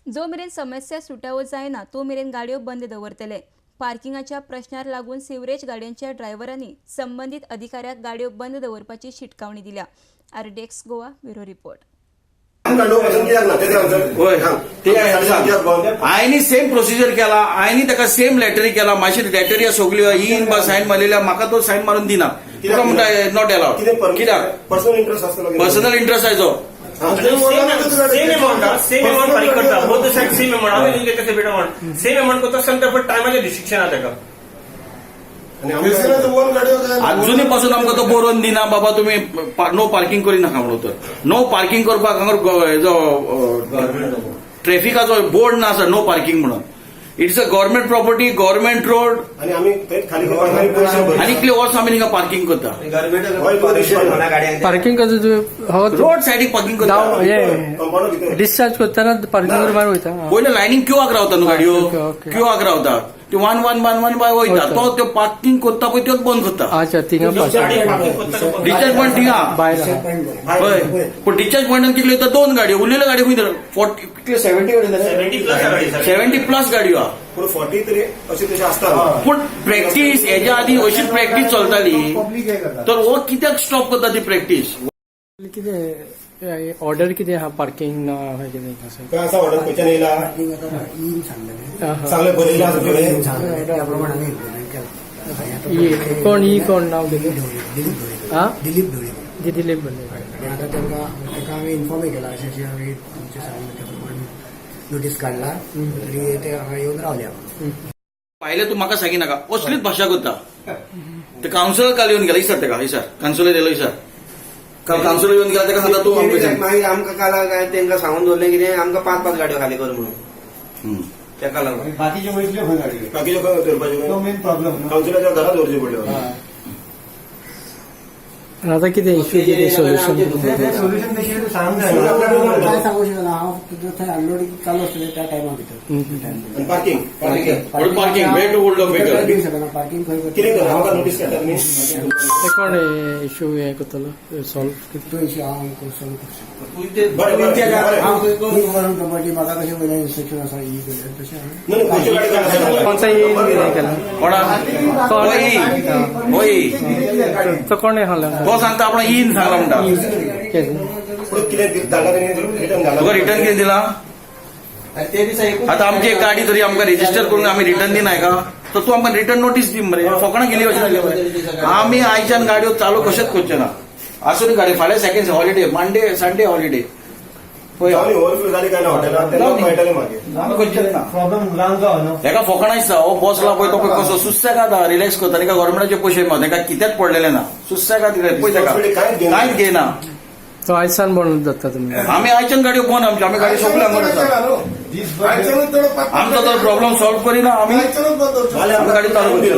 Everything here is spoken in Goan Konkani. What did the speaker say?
जो मेरेन समस्या सुटावो जायना तो मेरेन गाडयो बंद दवरतले. पार्किंगाच्या प्रश्नार लागून सिवरेज गाडयांच्या ड्रायव्हरांनी संबंदीत अधिकाऱ्याक गाडयो बंद दवरपाची शिटकावणी दिल्या. RDX Goa, bureau report. होय, ते हांवें सेम प्रोसिजर केला, हांवें ताका सेम लेटरी केला. मातशी लेटरी सगल्यो इन बा सायन मारलेल्या. म्हाका तो सायन मारून दिना. तुका म्हणटा not allowed. कित्याक? पर्सनल इंटरेस्ट आसतलो. पर्सनल इंटरेस्ट आयचो. सेम अमाऊंट, सेम अमाऊंट फारीक करता. Both side same amount. हांवें घेतला सेपरेट अमाऊंट, सेम अमाऊंट करता. सांगता, पण टायमाचें रिस्ट्रिक्शन आहा ताका. अजुनी पासून आमकां तो बरोवन दिना, बाबा तुमी नो पार्किंग करी नाका म्हणून. तर नो पार्किंग करपाक हांगा हेजो ट्रॅफिकाचो बोर्ड ना आसा नो पार्किंग म्हणून. It's a government property, government road. आणि आम्ही थंय खाली करपाक आनी पयशे भरता. आनी इतले वर्स आमी हिंगा पार्किंग करता. पार्किंग करता तुवें हो? रोड सायडीक पार्किंग करता. डावन हे कंपाऊंडा भितर. डिस्चार्ज करतना पार्किंग भायर वयता. पयले लायनीक क्यूआक रावता न्हू गाडयो. Okay, okay. क्यूआक रावता ती, one one one one by वयता. वयता. तो त्यो पार्किंग करता पळय, त्योच बंद करता. अच्छा, थिंगा पार्किंग. डिस्चार्ज पॉयंट थिंगा. भायर आहा. हय, पूण डिस्चार्ज पॉयंटान कितल्यो येता? दोन गाडयो. उरलेल्यो गाडयो खंय? 40 कितल्यो? 70 गाडयो. 70 प्लस गाडी. 70 प्लस गाडयो आहा. पूण 40 तरी अशें तशें आसता. पूण प्रॅक्टीस हेज्या आदी अशीच प्रॅक्टीस चलताली, तर हो कित्याक स्टॉप करता ती प्रॅक्टीस? कितें ऑर्डर कितें आहा, पार्किंग ना अशें कितें आसा? काय आसा ऑर्डर? खंयच्यान येयला? पार्किंग आतां इन सांगलेलें. सांगलें, बरयलां आसा तुवें? सांगलें त्या प्रमाणे आमी इम्प्लिमेंट केलां. ई कोण, ई कोण नांव कितें? दिलीप ढवळे. हा. दिलीप ढवळे. जी, दिलीप बरले. आनी आतां तांकां हांवें इन्फॉर्मूय केला, अशें अशें हांवें तुमचें सांगलें त्या प्रमाणे नोटीस काडला, तरी ते हांगा येवन रावले. पाहिले तूं म्हाका सांगी नाका. असलीच भाशा करता. ते कावन्सिलर काल येवन गेला. इसार तेका, इसार कावन्सिलर येयलो. इसार काल कावन्सिलर येवन गेला. तेका सांगता तूं आमकां सांग. मागीर आमकां काल काय तांकां सांगून दवरलें कितें, आमकां पांच पांच गाडयो खाली कर म्हणून. तेका लागून बाकीचे वयतले खंय गाडयो? बाकीचे खंय दवरपाचे? तो मेन प्रॉब्लेम न्हू. कावन्सिलाच्या घरा दवरचे पडले. आनी आतां कितें इश्यू, कितें सोल्युशन? ते सोल्युशन तशें सांग जाय. काय सांगू शकना हांव. तुजो थंय अनलोडींग चालू आसतलें त्या टायमा भितर. आनी पार्किंग, पार्किंग. पूण parking, where to hold the vehicle? दिवंक शकना पार्किंग खंय. कितें कर, आमकां नोटीस काडटा तुमी? ते कोण इश्यू हें करतलो सॉल्व कितें? तो इश्यू हांव सॉल्व करूं शकता. बरें बरें बरें. हांव गव्हर्नमेंट प्रॉपर्टी, म्हाका कशें वयल्यान इन्स्ट्रक्शन आसा ही केलें तशें हांवें. न्हू न्हू, खंयच्यो गाडी काडटा? कोणता ई हें केलां? कोणा? कोण? होय होय. तो कोण सांगला? तो सांगता, आपण इन सांगला म्हणटा. कितें? पूण कितें धाडला तेणी रिटर्न धाडला. तुका रिटर्न कितें दिला? ते दिसा एकूच. आता आमची एक गाडी तरी आमकां रेजिस्टर करून आमी रिटर्न दिनाय का? तर तूं आमकां रिटर्न नोटीस दी मरे. फकाणां गेली अशें जालें मरे. आमी आयच्यान गाडयो चालू कशेंच करचे ना. आसूं दी गाडी. फाल्यां second holiday, Monday, Sunday holiday पळय. जावनी ओवरफ्लो जाली काय ना हॉटेलात, तेन्ना कळटलें मागीर. आमी करचेच ना. प्रॉब्लेम जावचो न्हू. हेका फकाणां दिसता. हो बसला पळय, तो पळय कसो सुस्तेक आतां रिलॅक्स करता. तेका गव्हर्मेंटाचे पयशे मेळटा, तेका कित्याक पडलेले ना. सुस्तेक आतां पळय तेका. कांयच घेयना. कांयच घेयना. तो आयसान बंद जाता तुमी? आमी आयच्यान गाडयो बंद आमच्यो. आमी गाडी सगळ्यो हांगा आसा. आमचो तर प्रॉब्लेम सॉल्व करिना आमी जाल्यार आमी गाडी चालू करची.